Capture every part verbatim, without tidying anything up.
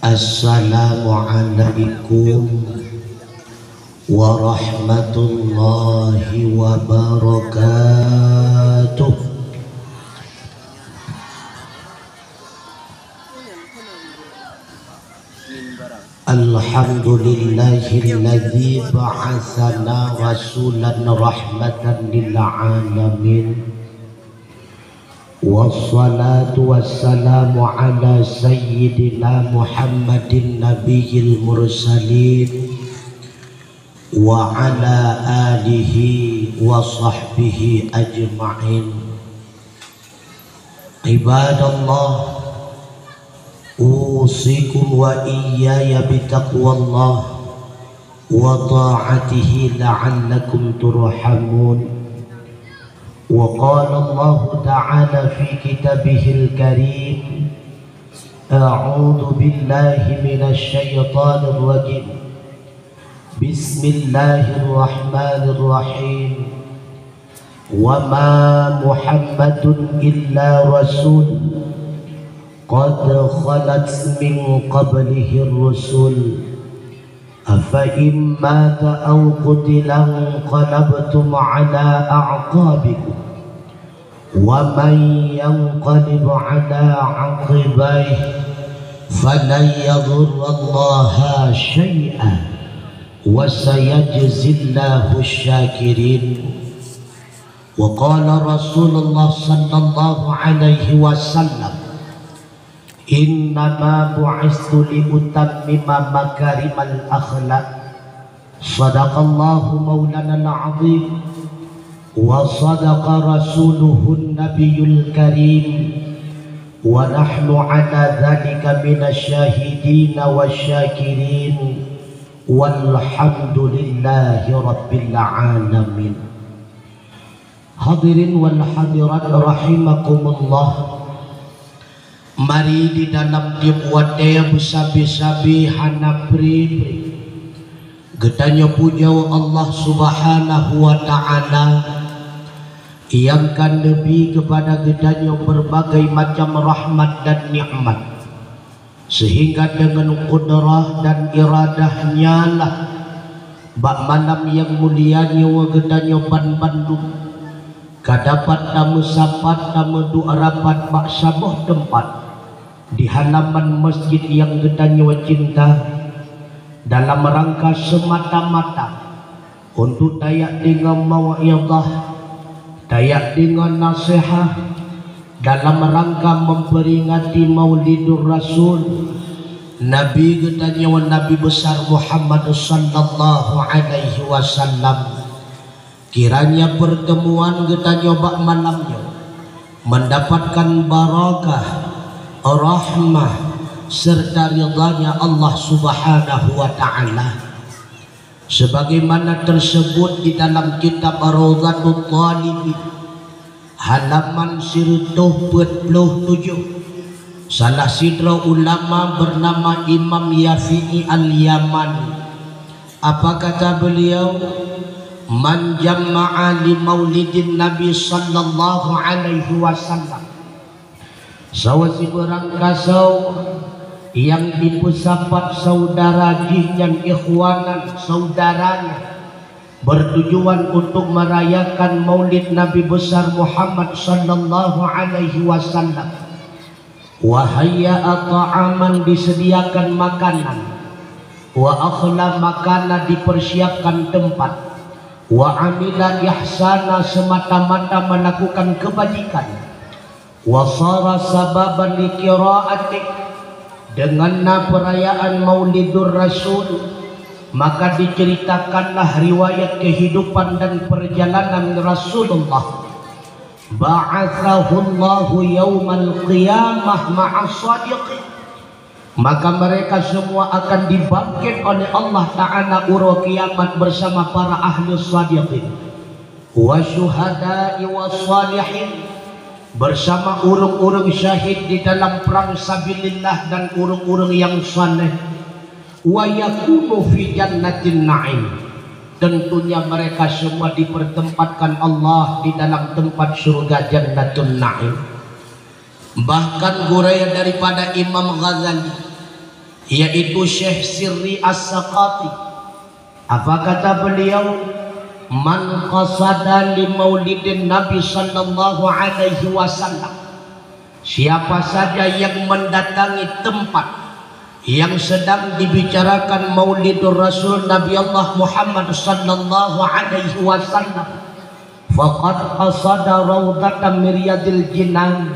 Assalamualaikum warahmatullahi wabarakatuh. Alhamdulillahilladzi ba'atsana rasulan rahmatan lil alamin. Wassalatu wassalamu ala sayyidina Muhammadin nabiyil mursalin wa ala alihi wa sahbihi ajma'in. Ibadallah, usikum wa iyyaya bitaqwallah wa ta'atihi la'allakum turhamun. Wa qala Allahu ta'ala fi kitabihil karim, a'udzu billahi minasy syaithanir rajim. Bismillahirrahmanirrahim. Wa ma Muhammadun illa rasul, qad khalat min qablihir rusul. Afa in mata aw qutila inqalabtum ala a'qabikum. Wa man yanqalib ala aqibaihi falan yadurrallaha syai'a wa sayajzillahu syakirin. Wa qala Rasulullah sallallahu alaihi wasallam, "Innama bu'istu li utammima makarimal akhlak." Sadaqallahu maulana al-azim wa sadaqa rasuluhun nabiyul karim, wa nahnu ala dzalika minasy syahidin wasyakirin, walhamdulillahi rabbil alamin. Hadirin wal hadirat rahimakumullah. Mari di dalam tieb watée beusabe-sabe hana pri-pri geutanyoe pujoe Allah Subhanahu wa Ta'ala nyang ka neubri keupada geutanyoe beurbagai macam rahmat dan nikmat. Seuhingga deungon kudrah dan iradah-Nya lah, bak malam nyang mulia nyoe geutanyoe banmandum ka dapat tameusapat tameuduek rapat bak saboh teumpat di halaman masjid nyang geutanyoe cinta, dalam rangka seumata-mata untuk tajak deungoe mau'izah, tajak deungoe nasihah dalam rangka memperingati Maulidur Rasul, Nabi geutanyoe, Nabi Besar Muhammad sallallahu alaihi wasallam. Kiranya pertemuan geutanyoe bak malam nyoe mendapatkan barakah, rahmah, serta ridha-Nya Allah Subhanahu wa Ta'ala. Sebagaimana tersebut di dalam kitab Raudhatut Thalibin, halaman sireutôh peuet ploh tujoh, salah sidroe ulama bernama Imam Yafi'i Al-Yamani, apa kata beliau, "Man jama'a li maulidin Nabi sallallahu alaihi wasallam." Saboh sibeurang kasoe nyang jipeusapat saudara jih nyan ikhwanan, saudaranya, bertujuan untuk merayakan Maulid Nabi Besar Muhammad sallallahu alaihi wasallam. Wa hayya'a ta'aman, disediakan makanan. Wa akhla makana, dipersiapkan tempat. Wa amila ihsana, semata-mata melakukan kebajikan. Wa sara sababan li qiraatih, dengan na perayaan Maulidur Rasul, maka diceritakanlah riwayat kehidupan dan perjalanan Rasulullah. Ba'atsahullahu yaumal qiyamah ma'as shadiqin. Maka mereka semua akan dibangkit oleh Allah Ta'ala uroe kiamat bersama para ahli shadiqin, wa syuhada'i was shalihin, bersama ureuëng-ureuëng syahid di dalam perang sabilillah dan ureuëng-ureuëng yang saleh, wa yakunu fi jannatin na'im. Tentunya mereka semua dipertempatkan Allah di dalam tempat syurga Jannatun Na'im. Bahkan gurée daripada Imam Ghazali, yaitu Syekh Sirri As-Saqati. Apa kata beliau? "Man qasada li maulidin Nabi sallallahu alaihi wasallam," siapa saja yang mendatangi tempat yang sedang dibicarakan Maulidur Rasul Nabi Allah Muhammad sallallahu alaihi wasallam, "faqad qasada raudatan min riyadil jinan,"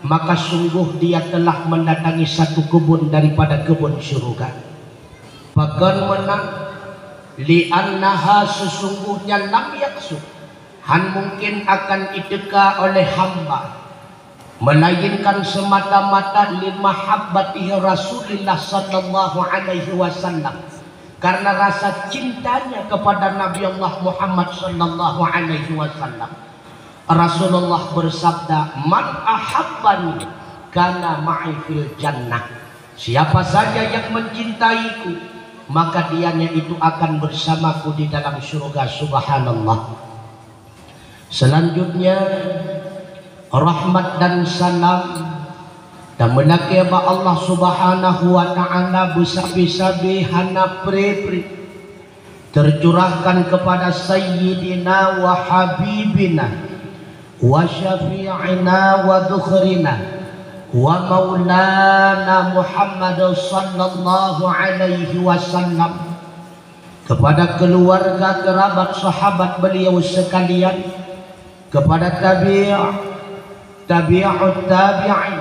maka sungguh dia telah mendatangi satu kebun daripada kebun syurga. Pakon meunan? "Li'annaha," sesungguhnya, "lam yaqsud," han mungkin akan iteuka oleh hamba, melainkan semata-mata "li mahabbatihi Rasulillah sallallahu alaihi wasallam," karena rasa cintanya kepada Nabi Allah Muhammad sallallahu alaihi wasallam. Rasulullah bersabda, "Man ahabbani kana ma'i fil jannah." Siapa saja yang mencintaiku, maka dianya itu akan bersamaku di dalam syurga. Subhanallah. Selanjutnya, rahmat dan salam tameulakée bak Allah Subhanahu wa Ta'ala beusabe-sabe hana pre-pre, tercurahkan kepada Sayyidina wa Habibina wa Syafi'ina wa Dhukhrina wa Maulana Muhammad sallallahu alaihi wasallam, kepada keluarga, kerabat, sahabat beliau sekalian, kepada tabi', tabi'ut tabi'in,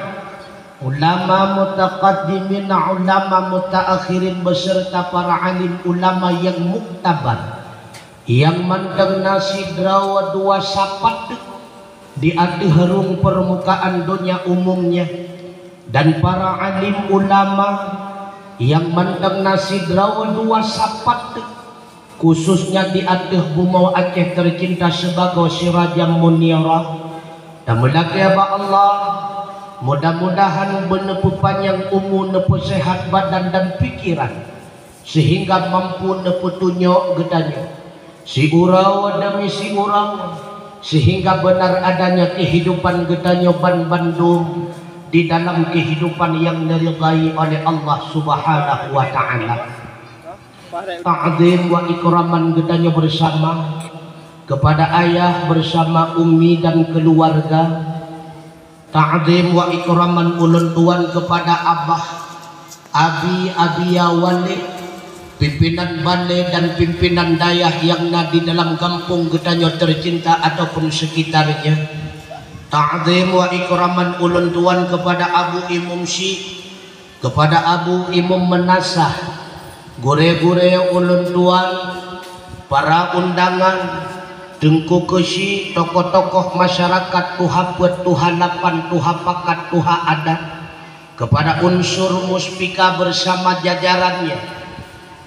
ulama mutaqaddimin, ulama mutaakhirin, beserta para alim ulama yang muktabar, yang mantong na sidroe dua sapat teuk di ateueh rhueng peurmukaan donya umumnya, dan para alim ulama yang mantong na sidroe dua sapat teuk, khususnya di ateueh bumoe Aceh tercinta sibagoe sirajam munirah. Tameulakée bak Allah, mudah-mudahan beuneupeupanjang umu, neupeusehat badan dan pikiran, sehingga mampu neupeutunyok geutanyoe, siuroe demi siuroe, sehingga beunar adanya kehidupan geutanyoe banbandum di dalam kehidupan yang neuridai oleh Allah Subhanahu wa Ta'ala. Ta'zim wa ikraman geutanyoe bersama kepada ayah bersama ummi dan keluarga. Ta'zim wa ikraman ulôn tuan kepada abah, abi, abiya, walid, pimpinan balé dan pimpinan dayah yang na di dalam gampông geutanyoe tercinta ataupun sekitarnya. Ta'zim wa ikraman ulôn tuan kepada Abu Imum Syik, kepada Abu Imum Meunasah, gurée-gurée ulôn tuan, para undangan, teungku keuchik, tokoh-tokoh masyarakat, tuha peuet, tuha lapan, tuha pakat, tuha adat, kepada unsur muspika bersama jajarannya,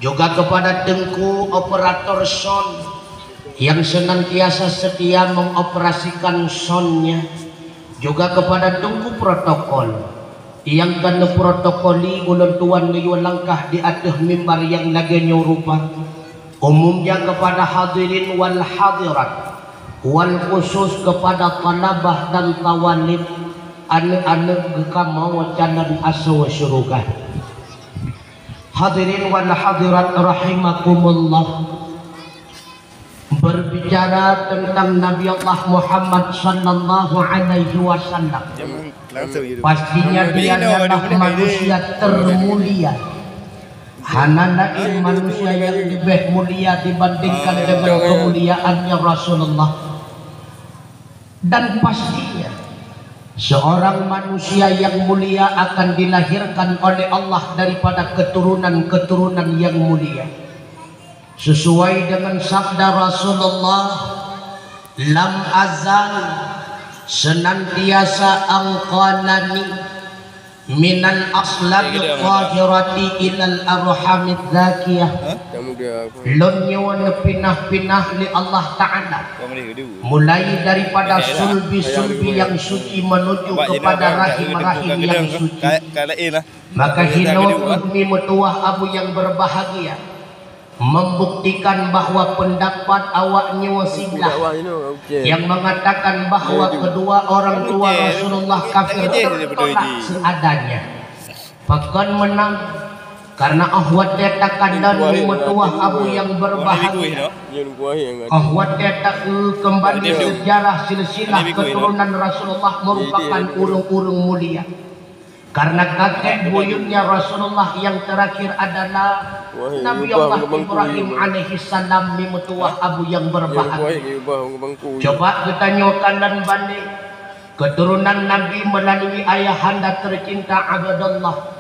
juga kepada teungku operator sound yang senantiasa setia mengoperasikan soundnya, juga kepada teungku protokol yang ka neuprotokoli ulôn tuan neuyue langkah di ateueh mimbar nyang lagée nyoe rupa. Umumnya kepada hadirin wal hadirat, wal khusus kepada thalabah dan thawalib, aneuëk-aneuëk geukamoe calon asoe syeuruga. Hadirin wal hadirat rahimakumullah. Berbicara tentang Nabi Allah Muhammad sallallahu alaihi wasallam, pastinya dia adalah manusia termulia. Hana laén manusia yang lebih mulia dibandingkan dengan kemuliaannya Rasulullah. Dan pastinya, seorang manusia yang mulia akan dilahirkan oleh Allah daripada keturunan-keturunan yang mulia. Sesuai dengan sabda Rasulullah, "Lam azal," senantiasa, "anqalani minal aslabi thahirati ilal arhamid zakiyah." Lôn nyoe neupinah-pinah lé Allah Ta'ala, mulai daripada sulbi-sulbi yang suci menuju kepada rahim-rahim yang suci. Maka hinoe kheueh mi meutuwah abu yang berbahagia, membuktikan bahwa pendapat awak nyoe siblah yang mengatakan bahwa kedua orang tua Rasulullah kafir tertolak seadanya. Pakon meunan? Karena óh watée takalon meutuwah abu nyang berbahagia, óh watée taeu keumbali seujarah silsilah keuturonan Rasulullah merupakan ureuëng-ureuëng mulia. Karena kakek buyutnya Rasulullah yang terakhir adalah Nabi Allah Ibrahim alaihi salam, mi meutuwah abu nyang berbahagia. Coba geutanyoe kalon balik keturunan Nabi melalui ayahanda tercinta Abdullah.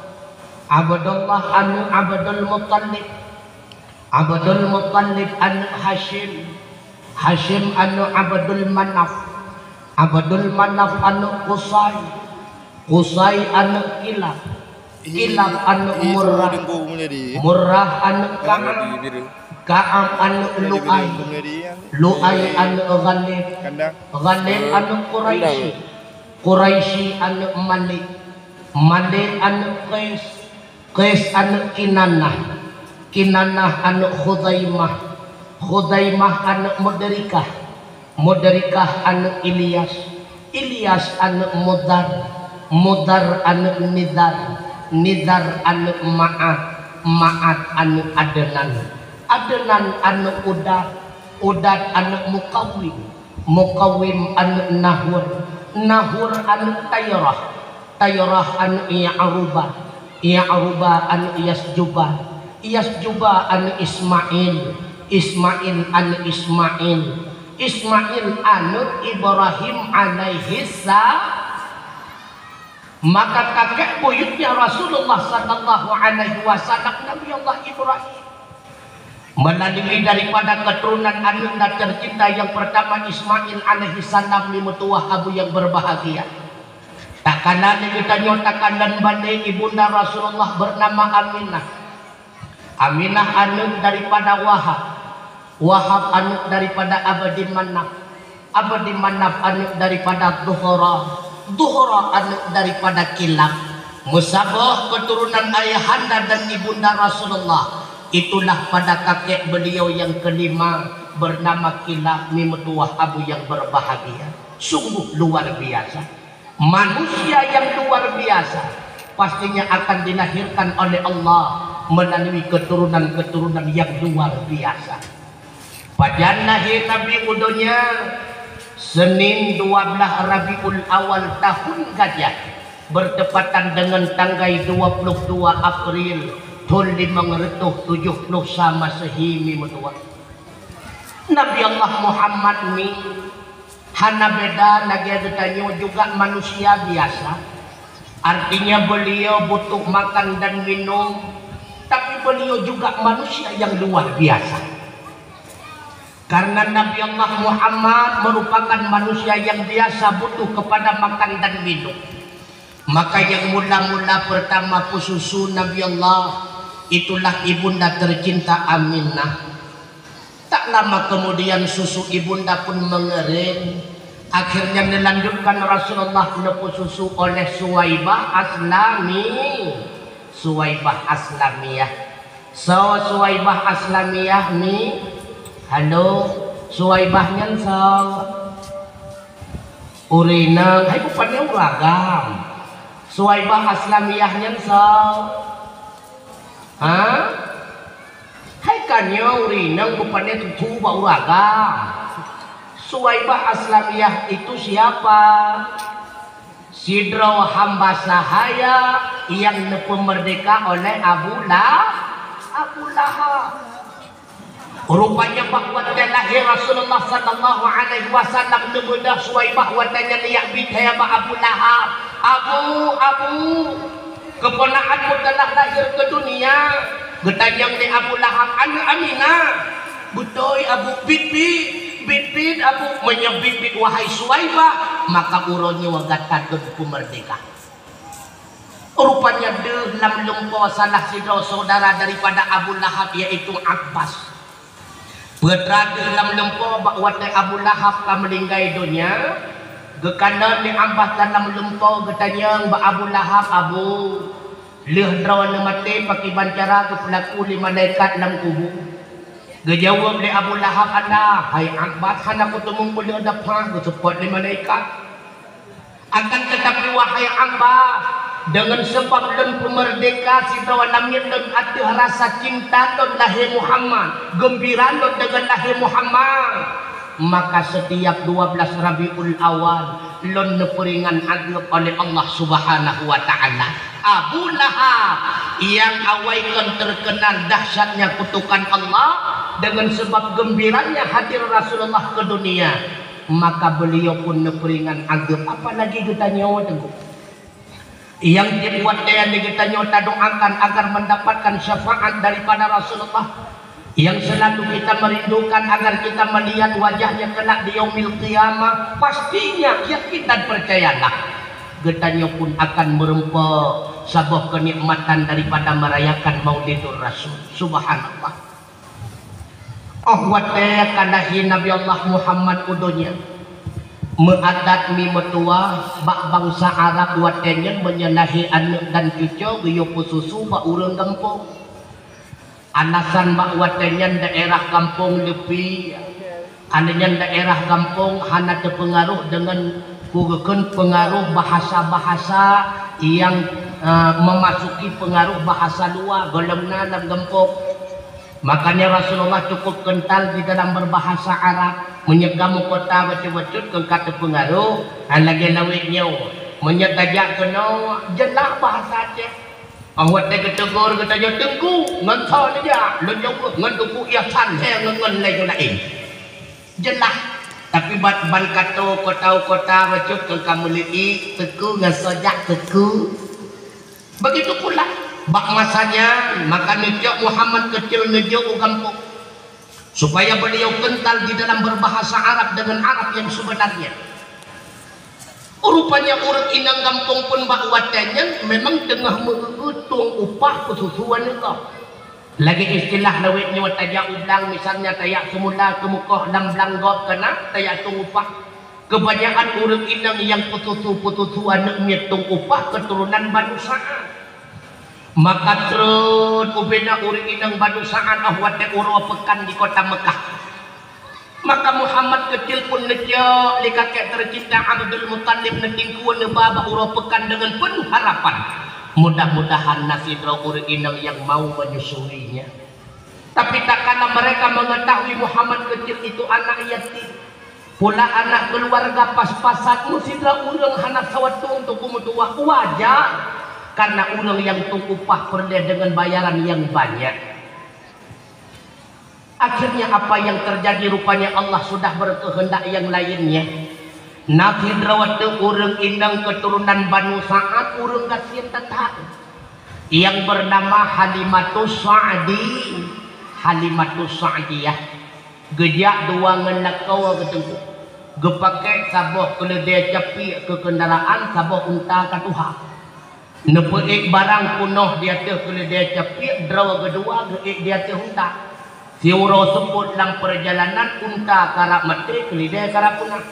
Abdullah aneuk Abdul Muttalib. Abdul Muttalib aneuk Hashim. Hashim aneuk Abdul Manaf. Abdul Manaf aneuk Qusay. Qusay aneuk Kilab. Kilab aneuk Murrah. Murrah aneuk Ka'ab. Ka'ab aneuk Lu'ay. Lu'ay aneuk Ghalib. Ghalib aneuk Quraisy. Quraisy aneuk Malik. Malik aneuk Qais. Qais aneuk Kinanah, Kinanah aneuk Khuzaimah, Khuzaimah aneuk Mudrikah, Mudrikah aneuk Ilyas, Ilyas aneuk Mudar, Mudar aneuk Nizar, Nizar aneuk Ma'ad, Ma'ad aneuk Adnan, Adnan aneuk Udad, Udad aneuk Mukawim, Mukawim aneuk Nahur, Nahur aneuk Tayrah, Tayrah aneuk Ya'rubah, Ya'rubah aneuk Yasjubah, Yasjubah aneuk Ismail, Ismail aneuk Ismail, Ismail aneuk Ibrahim alaihi sa-, maka kakek buyutnya Rasulullah sallallahu alaihi wasallam Nabi Allah Ibrahim. Melalui daripada keturunan aneuëk dan tercinta yang pertama Ismail alaihi salam, mi meutuwah abu yang berbahagia. Takana lé geutanyoe takalon bandé ibunda Rasulullah bernama Aminah. Aminah aneuëk daripada Wahab. Wahab aneuëk daripada Abdi Manaf. Abdi Manaf aneuëk daripada Zuhra, Zuhra aneuëk daripada Kilab. Meusaboh keturunan ayahanda dan ibunda Rasulullah, itulah pada kakek beliau yang kelima bernama Kilab, mi meutuwah abu yang berbahagia. Sungguh luar biasa. Manusia yang luar biasa pastinya akan dilahirkan oleh Allah melalui keturunan-keturunan yang luar biasa. Pajan lahé Nabi u donya? Senin dua belas Rabiul Awal tahun Gajah, bertepatan dengan tanggai dua puluh dua April thon limong reutôh tujoh ploh sa Masehi, mi meutuwah. Nabi Allah Muhammad ni hana beda lagée geutanyoe juga manusia biasa. Artinya beliau butuh makan dan minum, tapi beliau juga manusia yang luar biasa. Karena Nabi Allah Muhammad merupakan manusia yang biasa butuh kepada makan dan minum. Maka yang mula-mula pertama peususu Nabi Allah, itulah ibunda tercinta Aminah. Tak lama kemudian susu ibunda pun mengering. Akhirnya dilanjutkan Rasulullah neupeususu oleh Suwaibah Aslami. Suwaibah Aslamiyah. Soe Suwaibah Aslamiyah ni? Halo, Suwaibah nyan soe? Ureuëng inong, hai bupanyang ureuëng agam. Suwaibah Aslamiyah nyan soe? Ha? Hai ka nyoe ureuëng inong bupanyang tutu bak ureuëng agam. Suwaibah Aslamiyah itu siapa? Sidroe hamba sahaya nyang neupeumerdeka oleh Abu La-, Abu Lahab. Rupanya bak watée lahé Rasulullah sallallahu alaihi wasallam, neubeudôh Suwaibah watée nyan jak biet hai bak Abu Lahab, "Abu, Abu, keuponakan meutelah lahé keu dunia." Geutanyong lé Abu Lahab, "Aneuëk Aminah?" "Beutôi, Abu, biet-biet, biet-biet, Abu." "Meunyoe biet-biet, wahai Suwaibah, maka uroe nyoe gata lôn peumeurdeka." Rupanya deuh lam lumpoe salah sidroe syedara daripada Abu Lahab, yaitu Abbas. Peutra deuh lam lumpoe bak watée Abu Lahab ka meuninggai donya, geukalon lé Abbas dalam lumpoe geutanyong bak Abu Lahab, "Abu, lheueh droeneuh maté pakriban cara geupeulaku lé malaikat lam kubu?" Geujaweueb lé Abu Lahab, "Alah, hai Abbas, hana kuteumong peuleueh dapat geuseupôt lé malaikat." Akan tetapi, wahai Abbas, Deungon sabab lôn peumeurdeka sidroe lamiet lôn ateueh rasa cinta lôn lahé Muhammad, geumbira lôn deungon lahé Muhammad, maka setiap dua belas Rabiul Awal lôn neupeuringan ageueb oleh Allah Subhanahu wa Ta'ala. Abu Lahab, nyang awai kon teukeunal dahsyatnya kutukan Allah, deungon sabab geumbiranya hadir Rasulullah keu dunia, maka beliau pun neupeuringan ageueb, apalagi geutanyoe, Teungku. Nyang tiep watée lé geutanyoe tadoakan agar mendapatkan syafaat daripada Rasulullah, nyang selalu kita merindukan agar kita melihat wajahnya kelak di Yaumil Qiyamah, pastinya, yakin dan percayalah, geutanyoe pun akan meureumpok saboh keunikmatan daripada merayakan Maulidur Rasul. Subhanallah. Óh watée ka lahé Nabi Allah Muhammad u donya, meuadat mi meutuwah bak bansa Arab watée nyan meunyoe lahé aneuëk dan cucoe geuyue peususu bak ureuëng gampông. Alasan bak watée nyan daerah gampông leupie, aneuëk nyan daerah gampông hana teupeungaroh deungon peungeukeuen peungaroh bahasa-bahasa nyang, eh, memasuki peungaroh bahasa luwa gohlom na lam gampông. Makanya Rasulullah cukup kental di dalam berbahasa Arab. Meunyoe kamoe kota bacut-bacut keu ka teupeungaroh, han lagée lawét nyoe. Meunyoe tajak keunoe, jeulaih bahasa Aceh. Óh watée geuteugor geutanyoe teungku, ngon soe neujak, lôn jaweueb ngon teungku Ihsan, he ngon, ngon lé laén. Jeulaih. Tapi ban, ban kato kota-kota bacut keu ka meuleuiek, teungku ngon soe jak teungku. Begitu pula, bak masa nyan, maka neucok Muhammad Keucil neujok u gampông, supaya beliau kental di dalam berbahasa Arab dengan Arab yang sebenarnya. Rupanya ureuëng inong gampông pun bak watée nyan memang teungoh meu-eu tueng upah peususu aneuëk gob. Lagée istilah lawét nyoe tajak u blang, misalnya tajak seumula keumeukoh lam blang gob keunan tajak tueng upah. Keubanyakan ureuëng inong nyang peususu-peususu aneuëk miet tueng upah keuturonan Banu Sa'ad. Maka trok ubena ureuëng inong Banu Sa'ad óh watée uroe peukan di kota Meukah. Maka Muhammad Keucil pun neujok lé kakek teucinta Abdul Muthalib neutingkue neuba bak uroe peukan deungon peunoh harapan, mudah-mudahan na sidroe ureuëng inong nyang mau menyusuinya. Tapi tatkala mereka mengetahui Muhammad Keucil itu anak yatim, pula anak keuluwarga pas-pasan, meusidroe ureuëng hana sawatung teungku meutuwah, wajar, karena ureuëng nyang tueng upah peureulée deungon bayaran nyang banyak. Akhirnya apa yang terjadi, rupanya Allah sudah berkehendak yang lainnya. Na sidroe teuk ureuëng inong keuturonan Banu Sa'ad, ureuëng gasien that-that, nyang bernama Halimatus Sa'di, Halimatus Sa'diyah. Geujak dua ngon lakoe geuteungku. Geupakék saboh keuleudée capiek keu keundaraan, saboh unta ka tuha. Neupeuék barang peunoh di ateueh keuleudée capiek, droe keudua geuék di ateueh unta. Siuroe seupôt lam peurjalanan, unta karab maté, keuleudée karab peunah.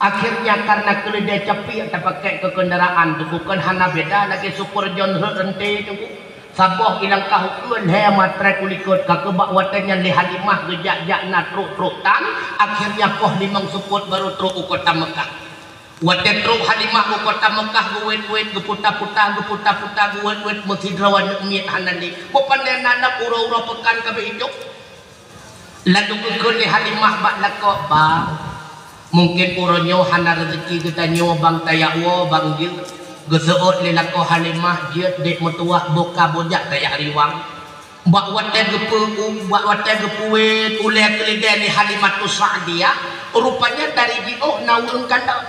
Akhirnya, karena keuleudée capiek tapakék keu keundaraan, bukon hana beda lagée Super Junior reuntée teungku. Saboh ilangkah ukeue, lhée matra u likot, ka keubak watée nyan lé Halimah geujak-jak na trok-trok tan, akhirnya poh limong seupôt barô trok u kota Meukah. Watée trok Halimah u kota Meukah, geuwét-wét, geuputa-puta, geuputa-puta, geuwét-wét, meusidroe aneuëk miet hana lé. Bukon na lam uroe-uroe peukan ka beuhijok. Lalu geukheun lé Halimah bak lakoe, "Bang, mungken uroe nyoe hana reuzeki geutanyoe, bang, tajak woe, bang, jeuet." Geuseuôt lé lakoe Halimah, jeuet dék meutuwah, boh ka boh jak tajak riwang. Bak watée geupeu-, bak watée geupeuwét ulée keuleudée lé Halimatus Sa'diyah, rupanya dari jiôh na ureuëng kalon.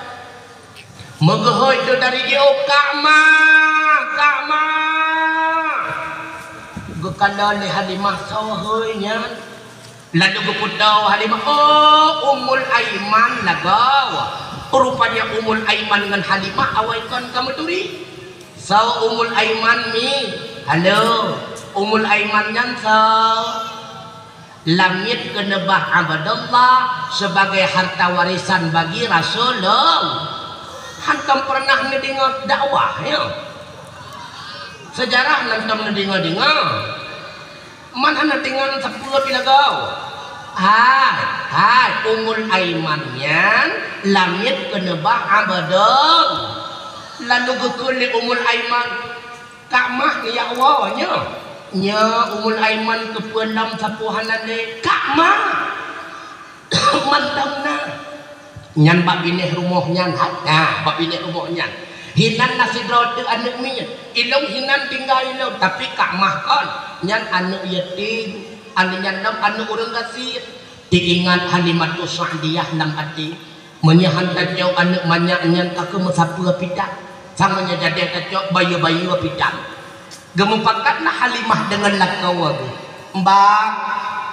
Meugeuhôi teuh dari jiôh, "Kak Ma! Kak Ma!" Geukalon lé Halimah, "Soe hôi nyan?" Laju geupeutô Halimah, "Oh, Ummul Aiman lagoe." Rupanya Ummul Aiman ngon Halimah awai kon ka meuturi. "Soe Ummul Aiman, Mi?" "Halo, Ummul Aiman nyan soe?" "Lamiet keuneubah Abdullah sebagai harta warisan bagi Rasulullah." Hantom peureunah neudeungoe dakwah nyoe. Seujarah hantom neudeungoe-deungoe. Man hana deungoe sapeue pih lagoe. Hai, hai, Ummul Aiman nyan lamiet keuneubah Abdul. Lalu geukheun lé Ummul Aiman, "Kak mah, ya Allah, nyoe." "Nyoe Ummul Aiman, keupeue lom sapeue hana lé?" "Kak mah." "Mantong na." "Nyan bak binéh rumoh nyan, hai." "Nah, bak binéh rumoh nyan. Hinan na sidroe teuk aneuk miet. Ilôn hinan tinggai ilôn, tapi kak mah kon. Nyan aneuk yatim. Aneuk nyan lom aneuk ureuëng gasien." Teuingat Halimatus Sa'diyah lam até, "Meunyoe han tacok aneuk manyak nyan, ka keuh meusapeue pih tan. Sang meunyoe jadeh tacok, bayeue-bayeue pih tan." Geumupakatlah Halimah deungon lakoe geuh, "Bang,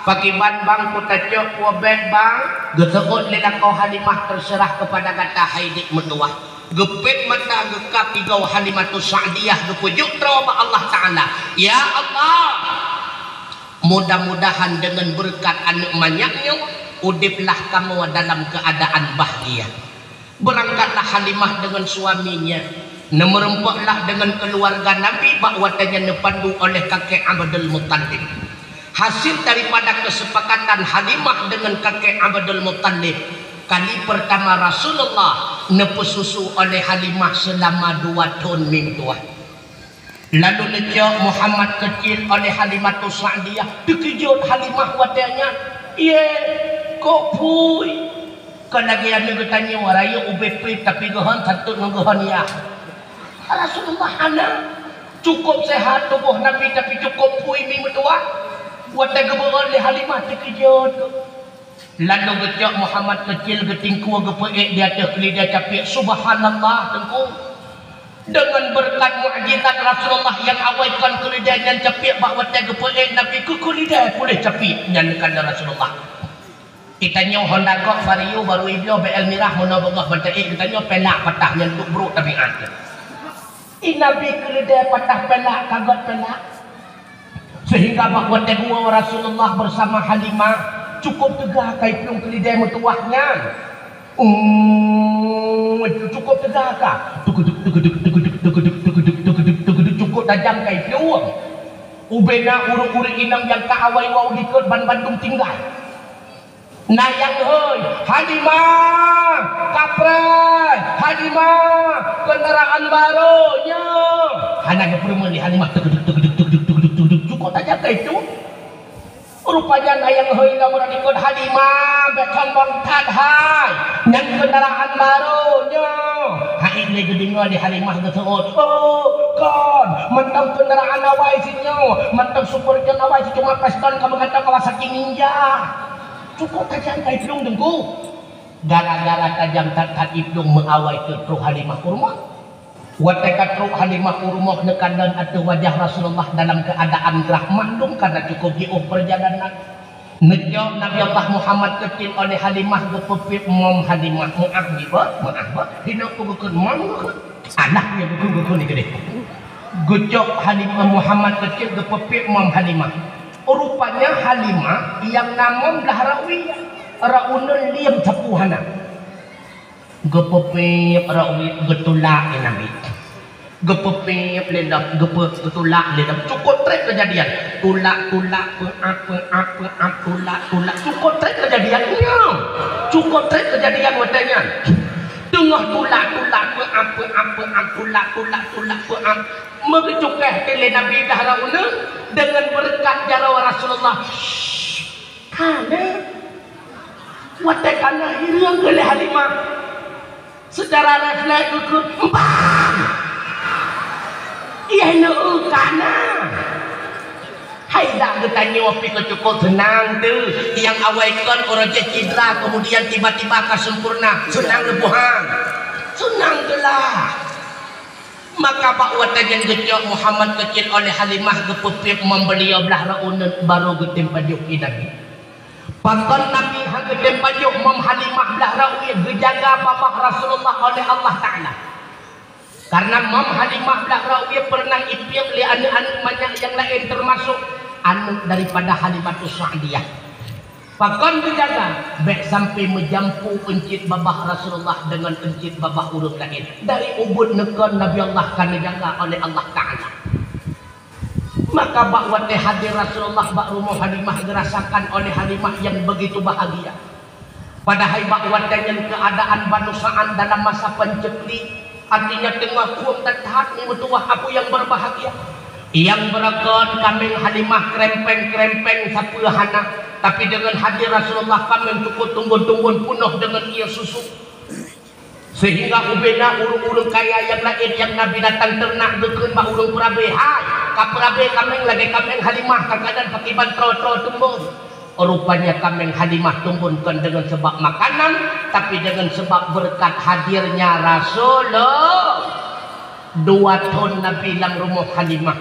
pakiban bang, peue tacok, peue bék bang?" Geuseuôt lé lakoe Halimah, "Terserah kepada gata, hai dék meutuwah." Geupék mata, geukab igoe Halimatus Sa'diyah, geupeujok droe bak Allah Ta'ala, "Ya Allah, mudah-mudahan deungon beureukat aneuk manyak nyoe, udeblah kamoe dalam keuadaan bahgia." Beurangkatlah Halimah deungon suaminya, neumeureumpoklah deungon keuluwarga Nabi bak watée nyan neupandu oleh kakek Abdul Muttalib. Hasil daripada keusepakatan Halimah deungon kakek Abdul Muttalib, kali peurtama Rasulullah neupeususu oleh Halimah seulama dua thon, mi meutuwah. Lalu neucok Muhammad keucil oleh Halimatus Sa'diyah. Teukeujot Halimah watée nyan, "Yé, kok phui?" Kon lagée aneuk geutanyoe, rayeuk ubé prit tapi geuhon santôt ngon geuhon yah. Rasulullah hana. Cukôp seuhat tuboh Nabi tapi cukôp phui, mi meutuwah. Watée geubeuôt lé Halimah, teukeujot. Lalu geucok Muhammad keucil, geutingkue, geupeuék di ateueh keuleudée capiek. Subhanallah, Teungku! Deungon beureukat mukjizat Rasulullah nyang awai kon keuleudée nyan capiek bak watée geupeuék Nabi, keu keuleudée puléh capiek nyan kheun Rasulullah. Geutanyoe Honda Gok, Vario, barô ibloe, B L mirah, meunoe beungoh ban taék, geutanyoe pelak patah nyan, duek brok tabiat. Di Nabi keuleudée patah pelak, ka göt pelak. Seuhingga bak watée geuwoe Rasulullah beusama Halimah, cukôp teuga ka iplueng keuleudée meutuwah nyan. Umm, cukôp teuga ka. Teugeudek, teugeudek, cukôp tajam ka iplueng. Ubé na ureuëng-ureuëng inong nyang ka awai woe u likot, banmandum tinggai. Na nyang hôi, "Halimah, kapreh! Halimah, keundaraan barô nyoe!" Hana geupeurumoh lé Halimah, teugeudek, teugeudek, cukôp tajam ka iplueng. Rupajih na nyang hôi lom u likot, "Halimah, bék sombong that hai! Nyan keundaraan barô nyoe!" Hai lé geudeungoe lé Halimah geuseuôt, "Oh, kon, mantong keundaraan awai sinyoe, mantong super john awai, cuma piston ka meugantoe Kawasaki Ninja." Cukôp tajam ka iplueng, Teungku. Gara-gara tajam that-that iplueng, meuawai teuk troh Halimah u rumoh. Watée ka troh Halimah u rumoh, neukalon ateueh wajah Rasulullah dalam keuadaan grah mandum karena cukôp jiôh peurjalanan. Neujok Nabi Allah Muhammad keucil oleh Halimah, geupeupiep mom Halimah. Meuáh nibak, meuáh bak. Hinoe peue geukheun mom geukheun. Alah, nyang geukheun-geukheun ni keudeh. Geucok Halimah, Muhammad keucil geupeupiep mom Halimah. Rupanya Halimah nyang na mom blah rawi, rauneueng liem sapeue hana. Geupeupiep rawi, geutulak lé Nabi. Geupeupiep lé lom, geupeu-, geutulak lé lom. Cukôp trép keujadian. Tulak, tulak, peuap, peuap, peuap, tulak, tulak. Cukôp trép keujadian. Nyoe. Cukôp trép keujadian watée nyan. Teungoh tulak, tulak, peuap, peuap, peuap, tulak, tulak, tulak, peuap. Meugeucukéh lé Nabi blah rauneueng deungon beureukat jaroe Rasulullah. Kana. Watée kana, hireuen geuh lé Halimah. Seucara refleks geukheun, "Bang! Yeh neu kana!" Hai dak geutanyoe pih keu cukôp seunang teuh, nyang awai kon uroe jih cidra, keumudian tiba-tiba ka seumpurna, seunang leuboh han. Seunang teuh lah. Maka bak watée nyan geucok Muhammad keucil oleh Halimah, geupeupiep mom beuliau blah rauneueng, barô geutem pajoh keu Nabi. Pakon Nabi han geutem pajoh mom Halimah blah rawi, geujaga babah Rasulullah oleh Allah Ta'ala. Karena mom Halimah blah rawi peureunah ipiep lé aneuëk-aneuëk manyak nyang laén, teumasok aneuëk daripada Halimatus Sa'diyah. Pakon geujaga, bék sampai meujampu euncit babah Rasulullah deungon euncit babah ureuëng laén. Dari ubeuet neukon Nabi Allah ka neujaga oleh Allah Ta'ala. Maka bak watée hadir Rasulullah bak rumoh Halimah, geurasakan oleh Halimah nyang beugitu bahagia. Padahai bak watée nyan keuadaan banusaan dalam masa panceklik, Artinya teungoh khueng that-that, mi meutuwah Abu nyang berbahagia. Nyang beureugon kaméng Halimah krempeng-krempeng sapeue hana, tapi deungon hadir Rasulullah kaméng cukôp tunggôn-tunggôn peunoh deungon ie susu. Sehingga ubena ureuëng-ureuëng kaya nyang laén nyang na binatang teurenak geukheun bak ureuëng peurabé, "Hai, ka peurabé kaméng lagée kaméng Halimah, kadang-kadang pakiban troe-troe teumbon." Rupanya kaméng Halimah teumbon kon deungon sabab makanan, tapi deungon sabab beureukat hadirnya Rasulullah. Dua thon Nabi lam rumoh Halimah.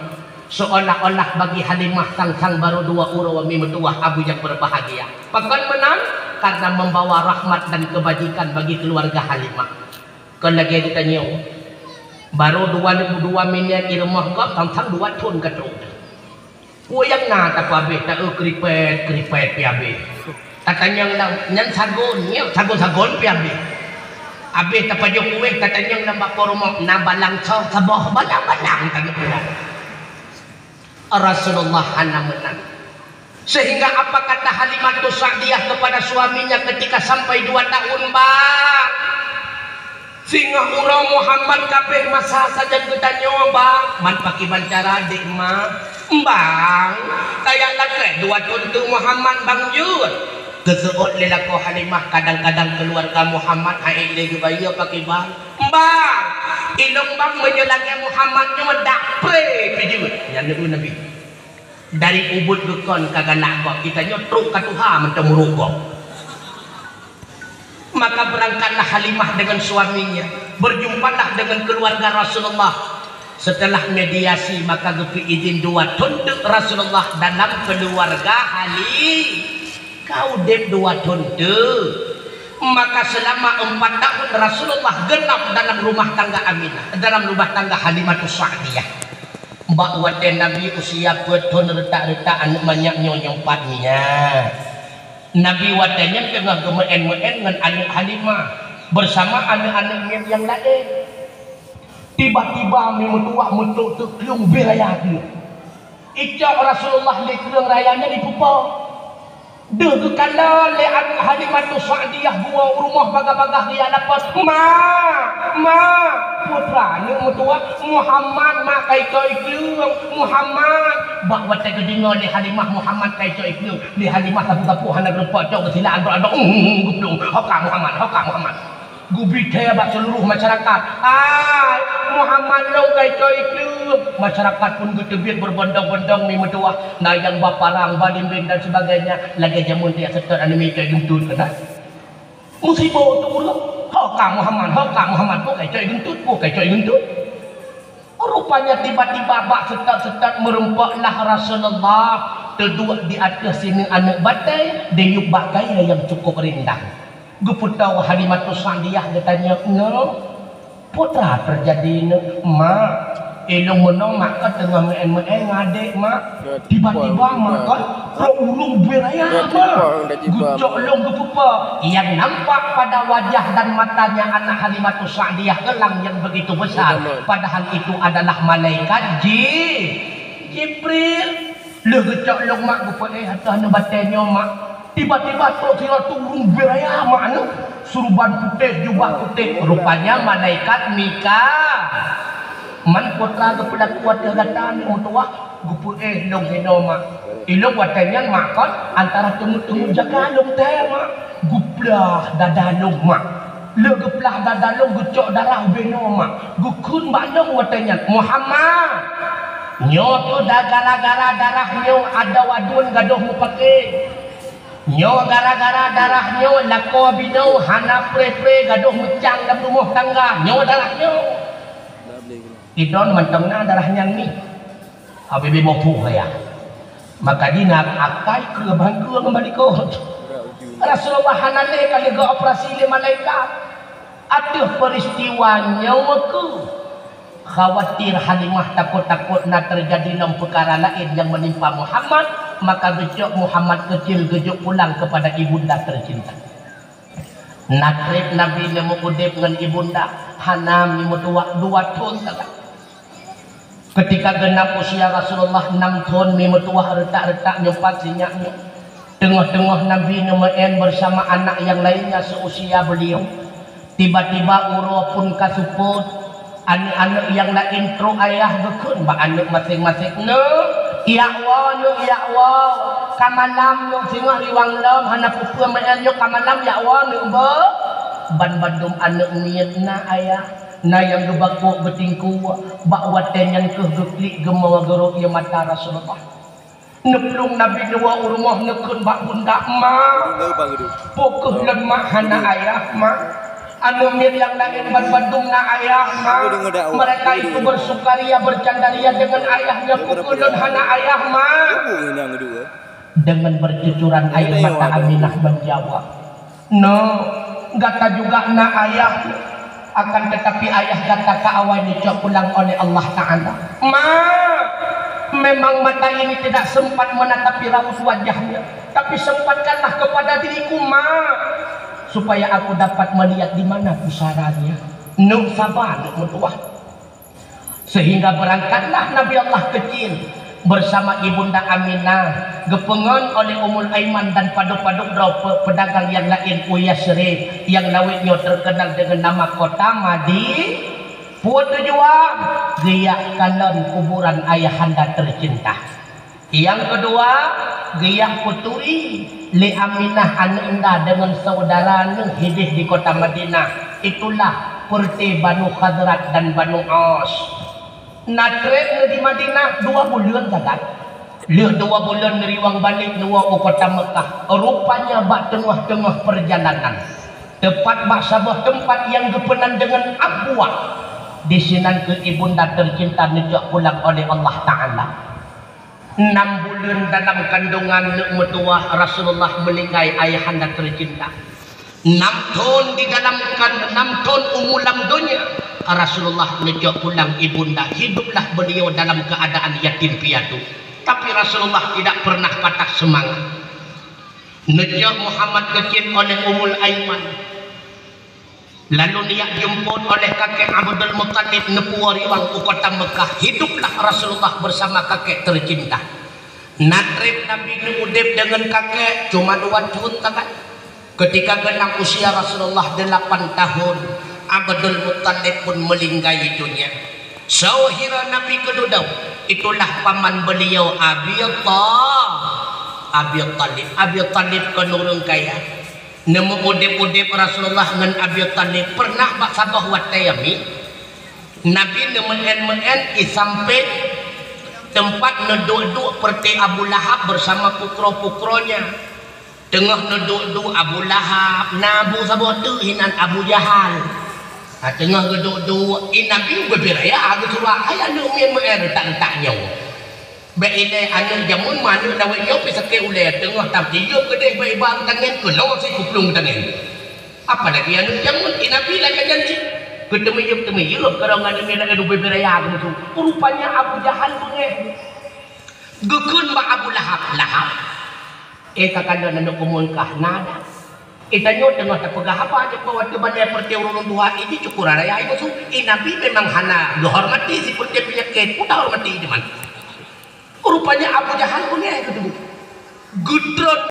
Seolah-olah bagi Halimah sang-sang barô dua uroe, mi meutuwah Abu nyang berbahagia. Pakon meunan? Karena membawa rahmat dan kebajikan bagi keluarga Halimah. Kon lagée geutanyoe, barô dua ribu dua minèt di rumoh gob, sang-sang dua thon ka trok. Peue nyang na tapeuabéh, ta-eu kripet-kripet pih abéh. Tatanyong lam nyan sagon, nyoe sagon-sagon pih abéh. Abéh tapajoh kueh, tatanyong lam bak po rumoh, na balang soe saboh, balang-balang ka geupulang. Rasulullah hana meunan. Sehingga apa kata Halimatus Sa'diyah kepada suaminya ketika sampai dua tahun, "Bang, singoh uroe Muhammad ka abéh masa sajan geutanyoe, Bang." "Man pakiban cara, Dek, Ma?" "Bang, tajak lakoe dua thon teuk Muhammad, Bang, jeuet." Geuseuôt lé lakoe Halimah, kadang-kadang keuluwarga Muhammad han ék lé geubayeue pakiban. "Bang, ilôn, Bang, meunyoe lagée Muhammad nyoe dak pré pih jeuet." Nyan neuk Nabi. Dari ubit geukon ka galak gob, geutanyoe trok ka tuha mantong murok gob. Maka berangkatlah Halimah dengan suaminya, berjumpalah dengan keluarga Rasulullah. Setelah mediasi, maka geupeu izin dua thon teuk Rasulullah dalam keluarga Hali-, ka udeb dua thon teuk. Maka selama empat tahun Rasulullah genap dalam rumah tangga Aminah, dalam rumah tangga Halimatus Sa'diyah. Bak watée Nabi usia peuet thon reutak-reutak, aneuk manyak nyoe nyang pat nyan. Nabi watée nyan teungoh geumeu'en-meu'en ngon aneuk Halimah bersama aneuk-aneuk miet nyang laén. Tiba-tiba mi meutuwah meutrok teuk keuleung ubé raya keuh. Icok Rasulullah lé keuleung raya nyan jipeupo. Deuh geukalon lé aneuk Halimatus Sa'diyah buoe u rumoh bagah-bagah geujak lapor, "Ma, ma, putra aneuk meutuwah, Muhammad, ma, ka icok i keuleung, Muhammad." Bak watée geudeungoe lé Halimah Muhammad ka icok i keuleung, lé Halimah sapeue-sapeue hana geurumpok, cok geusilak adong-adong, "Umm, geuplueng, ho ka Muhammad, ho ka Muhammad." Geubi thée bak seuluruh masyarakat, "Hai, Muhammad lôn ka icok i keuleung." Masyarakat pun geuteubiet beubondong-bondong mi meutuwah, na nyang ba parang, ba limbeng dan sebagainya, lagée jameun tajak seutôt aneuk miet icok i geuntut keunan. Musibah tu uroe, "Ho ka Muhammad, ho ka Muhammad, peue ka icok i geuntut, peue ka icok i geuntut." Rupanya tiba-tiba bak seutôt-seutôt meurumpoklah Rasulullah teuduek di ateueh sineuk aneuk batée, diyueb bak kayée nyang cukôp rindang. Geupeutoe Halimatus Sa'diyah geutanyong, "Nyoe, peue teujadi nyoe, Mak?" "Ilôn meunoe, Mak, ka teungoh meu'en-meu'en ngon adek, Mak. Tiba-tiba, Mak, ka trok ureuëng ubé raya, Mak. Geucok lôn geupeupo." Yang nampak pada wajah dan matanya anak Halimatus Sa'diyah elang yang begitu besar, padahal itu adalah malaikat Ji-, Jibril. Lheueh geucok lôn, Mak, geupeuéh ateueh aneuk batée nyoe, Mak. Tiba-tiba trok sidroe ureuëng ubé raya, Mak, nyoe. Suruban putéh, jubah putéh, rupanya malaikat Mika-, "Man, peue teuma geupeulaku ateueh gata, aneuk meutuwah?" "Geupeuéh lôn hinoe, Mak." "Ilôn watée nyan, Mak, kon antara teungeut-teungeut jaga lôn thée, Mak." Geuplah dada lôn, Mak. Lheueh geuplah dada lôn, geucok darah ubé nyoe, Mak. Geukheun bak lôn watée nyan, "Muhammad, nyoe keuh da-, gara-gara darah nyoe adoe aduen gadôh meupaké. Nyoe gara-gara darah nyoe lakoe binoe hana pré-pré gadôh meucang lam rumoh tangga. Nyoe darah nyoe." Idon mantong na darah nyan mi. Habéh boh phuh raya. Maka jih na akai kreueh bangkeue ngon balikot. Rasulullah hana lé ka lheueh geuoperasi lé malaikat. Ateueh peuristiwa nyoe keuh khawatir Halimah takot-takot na teujadi lom peukara laén nyang meunimpa Muhammad, maka geucok Muhammad keucil geujok pulang keupada ibunda teucinta. Na treb Nabi lé meu-udeb ngon ibunda, hana mi meutuwah dua thon sagai. Keutika geunap usia Rasulullah nam thon, mi meutuwah reutak-reutak nyoe pat sinyak nyoe. Teungoh-teungoh Nabi neumeu'en bersama anak yang lainnya seusia beliau. Tiba-tiba uroe phon ka seupôt, Aneuk-aneuk nyang laén trok ayah geukheun bak aneuk maséng-maséng, "Neuk, jak woe, neuk, jak woe. Ka malam nyoe, singoh riwang lom, hana peue-peue meu'en nyoe, ka malam, jak woe, neuk beuh." Ban bandum aneuk miet na ayah, na nyang geubakok geutingkue, bak watée nyan kheueh geuklik geumoe geurok ie mata Rasulullah. Neuplueng Nabi neuwoe u rumoh neukheun bak bunda, "Ma, peu kheueh lôn mak hana ayah, Ma? Aneuk miet nyang laén ban bandum na ayah, Ma. Mereka itu bersukaria, bercandaria dengan ayahnya, peu kheueh lôn hana ayah, Ma?" Deungon bercucuran air mata Aminah menjawab, "No, gata juga na ayah, akan tetapi ayah gata ka awai neucok pulang oleh Allah Ta'ala." "Ma, memang mata ini tidak sempat menatapi raut wajahnya, tapi sempatkanlah kepada diriku, Ma, supaya aku dapat melihat di mana pusaranya. Neuk saba, neuk meutuah." Sehingga berangkatlah Nabi Allah kecil bersama Ibunda Aminah, geupeungon oleh Ummul Aiman dan padub-padub droe pe-, pedagang nyang laén u Yasrib, nyang lawét nyoe terkenal dengan nama kota Madi-, peue tujuan? Geujak kalon kuburan ayahanda tercinta. Nyang keudua, geujak peuturi lé Aminah aneuk nda deungon syedara neuh hideh di kota Madinah, itulah peureuté Banu Khazraj dan Banu Aus. Na treb neuh di Madinah dua buleuen sagai. Lheueh dua buleuen neuriwang balek neuwoe u kota Meukah, rupanya bak teungoh-teungoh peurjalanan, teupat bak saboh teumpat nyang geupeunan deungon Abwa, disinan kheueh Ibunda tercinta neucok pulang oleh Allah Ta'ala. Enam buleuen dalam kandungan neuk meutuwah Rasulullah meuninggai ayahanda teucinta. Enam thon di dalam kan-, enam thon umu lam donya Rasulullah neujok pulang ibunda, hiduplah beliau dalam keadaan yatim piatu. Tapi Rasulullah tidak pernah patah semangat. Neujok Muhammad keucit oleh Ummul Aiman. Lalu neujak jemput oleh kakek Abdul Muttalib neupuwoe riwang u kota Meukah. Hiduplah Rasulullah bersama kakek tercinta. Na treb Nabi neuudeb deungon kakek cuma dua thon sagai. Ketika genap usia Rasulullah delapan tahun, Abdul Muttalib pun meuninggai donya. Soe hira Nabi keududoe, itulah paman beliau Abi Ta-, Abi Thalib. Abi Thalib kon ureuëng kaya. Neumeuudeb-udeb Rasulullah ngon Abi Thalib pernah bak saboh watée, Ami. Nabi neumeu'en-meu'en i sampéng teumpat neuduek-duek peureuté Abu Lahab bersama pukro-pukronya. Teungoh neuduek-duek Abu Lahab, na Abu saboh teuk hinan Abu Jahal. Ha, teungoh geuduek-duek, i Nabi ubé-bé raya geusurak, "Hai aneuk miet meu'en reutak-reutak nyoe. Bék ilée aneuk jameun manök lawét nyoe pih sakét ulée, teungoh tam tiyueb keudeh bak iba geutangen, keunoe sit kuplueng geutangen." Apalagi aneuk jameun, i Nabi lagée nyan cit. Keuteumiyueb-teumiyueb, keurong aneuk miet lagée ubé-bé raya geusurak. Rupanya Abu Jahal beungéh. Geukheun bak Abu Lahab, "Lahab, eh, ka kalon aneuk umum kah na dah? Eh, tanyoe teungoh tapeugah haba jeuet bak watée balée peureuté ureuëng tuha ini syukur raya ibu su. Eh, Nabi memang hana geuhormati sipeureuté peunyakét, peue tahormati teuma." Rupanya Abu Jahal beungéh geuduek. Geutreun